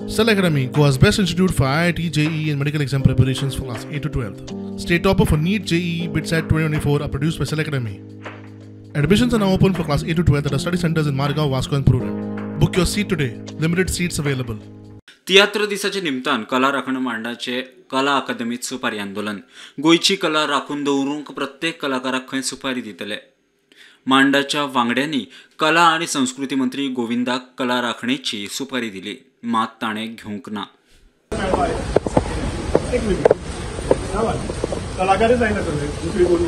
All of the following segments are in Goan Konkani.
Cell Academy, Goa's best institute for IIT, JEE and medical exam preparations for class 8 to 12. State topper for NEET, JEE, BITSAT 2024 are produced by Cell Academy. Admissions are now open for class 8 to 12 at our study centers in Margao, Vasco and Prudent. Book your seat today. Limited seats available. तियात्र दिसाच्या निमतान कला राखण मांडाचे कला अकादमीत सुपारी आंदोलन. गोंयची कला राखून दवरूंक प्रत्येक कलाकाराक खंय सुपारी दितले. मांडाच्या वांगड्यांनी कला आनी संस्कृती मंत्री गोविंदाक कला राखणेची सुपारी दिली, मात ताणें घेवंक ना. कलाकारच जायना सगळे दुसरी कोण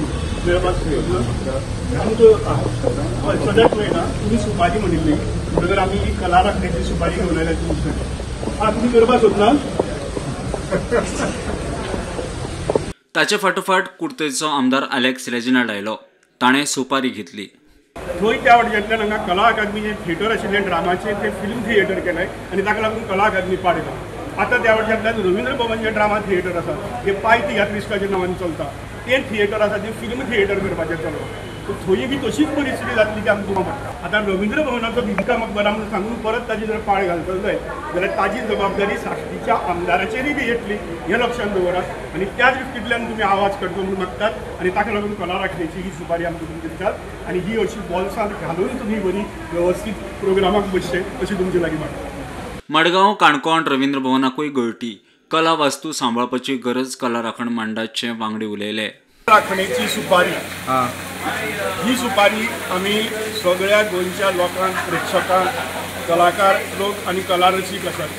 आमकां सदांच वयना. तुमी सुपारी म्हणिल्ली म्हणटकर आमी ही कला राखण्याची सुपारी घेवन आयल्या तुमचे. आं, तुमी करपाक सोदना. ताचे फाटोफाट कुडतरीचो आमदार आलेक्स रेजिनाल्ड आयलो, ताणें सुपारी घेतली. थंय त्या वाटेंतल्यान हांगा कला अकादमीचें थिएटर आशिल्लें ड्रामाचें, तें फिल्म थिएटर केलें आनी ताका लागून कला अकादमी पाड येता. आतां त्या वाटेंतल्यान रवींद्र भवन जें ड्रामा थिएटर आसा तें पाय तियात्रिस्टाच्या नांवान चलता, तें थिएटर आसा तें फिल्म थिएटर करपाचें चलता. थंय बी तशीच परिस्थिती जातली की आमकां पडटा. आतां रवींद्र भवनाचो बीबी का मकबरा म्हणून सांगून परत ताजी जर पाळ घालतलो जायत जाल्यार ताजी जबाबदारी साश्टीच्या आमदाराचेरूय बी येतली हें लक्षांत दवरात आनी त्या दृश्टींतल्यान तुमी आवाज करचो म्हणून मागतात आनी ताका लागून कला राखणेची ही सुपारी आमकां तुमचे दितात आनी ही अशी बोल्सांत घालून तुमी बरी वेवस्थीत प्रोग्रामाक बसचे अशी तुमचे लागीं मागता. मडगांव, काणकोण रवींद्र भवनाकूय गळटी. कला वास्तू सांबाळपाची गरज कला राखण मांडाचे वांगडी उलयले. राखणेची सुपारी ही सुपारी आमी सगळ्या गोंयच्या लोकांक, प्रेक्षकांक, कलाकार लोक आनी कला रसीक आसात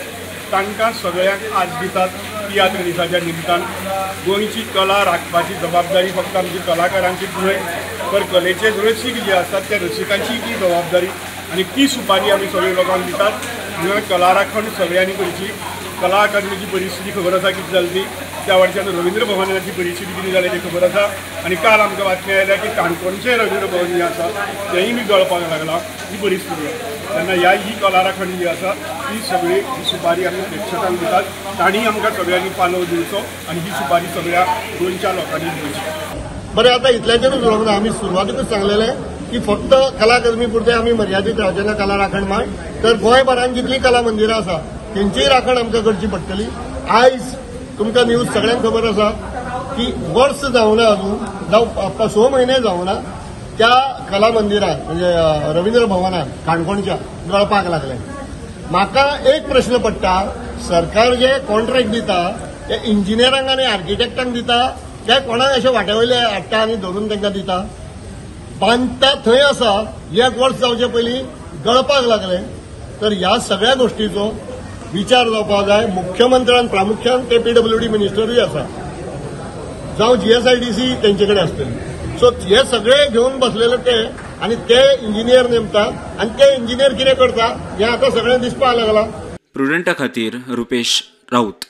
तांकां सगळ्यांक आज दितात तियात्र दिसाच्या निमतान. गोंयची कला राखपाची जबाबदारी फक्त आमची कलाकारांचीच न्हय तर कलेचे रसीक जे आसात त्या रसिकांची ती जबाबदारी आनी ती सुपारी आमी सगळ्या लोकांक दितात. म्हणून कला राखण सगळ्यांनी करची. कला अकादमीची परिस्थिती खबर आसा कितें जाली ती, त्या वाटेच्यान रवींद्र भवनाची परिस्थिती कितें जाली ती खबर आसा आनी काल आमकां बातमी आयल्या की काणकोणचें रवींद्र भवन जें आसा तेंय बी गळपाक लागलां. ही परिस्थिती आसा. तेन्ना ह्या ही कला राखण जी आसा ती सगळी ही सुपारी आमी प्रेक्षकांक दितात. तांणी आमकां सगळ्यांनी पालव दिवचो आनी ही सुपारी सगळ्या गोंयच्या लोकांनी दिवची. बरें, आतां इतल्याचेरूच उलोवंक ना. आमी सुरवातीकूच सांगलेलें की फक्त कला अकादमी पुरतें आमी मर्यादीत रावचे ना कला राखण मांड, तर गोंयभरान जितलीं कला मंदिरां आसा तेंचीय राखण आमकां करची पडटली. आयज तुमकां न्यूज सगळ्यांक खबर आसा की वर्स जावना अजून, जावं 6 म्हयने जावना, त्या कला मंदिरान म्हणजे रवींद्र भवनान काणकोणच्या गळपाक लागले. म्हाका एक प्रश्न पडटा, सरकार जे कॉन्ट्रॅक्ट दिता ते इंजिनियरांक आनी आर्किटेक्टांक दिता काय कोणाक अशे वाट्या वयले हाडटा आनी धरून तांकां दिता? बांदता थंय आसा, एक वर्स जावचे पयलीं गळपाक लागले. तर ह्या सगळ्या गोष्टीचो विचार जावपाक जाय. मुख्यमंत्र्यान प्रामुख्यान ते पीडब्ल्यूडी मिनिस्टरूय आसा, जावं जीएसआयडीसी तेंचे कडेन आसतली. सो हे सगळे घेवन बसलेले ते आनी ते इंजिनियर नेमता आनी ते इंजिनियर कितें करता हें आतां सगळ्यांक दिसपाक लागलां. प्रुडंटा खातीर रुपेश राऊत.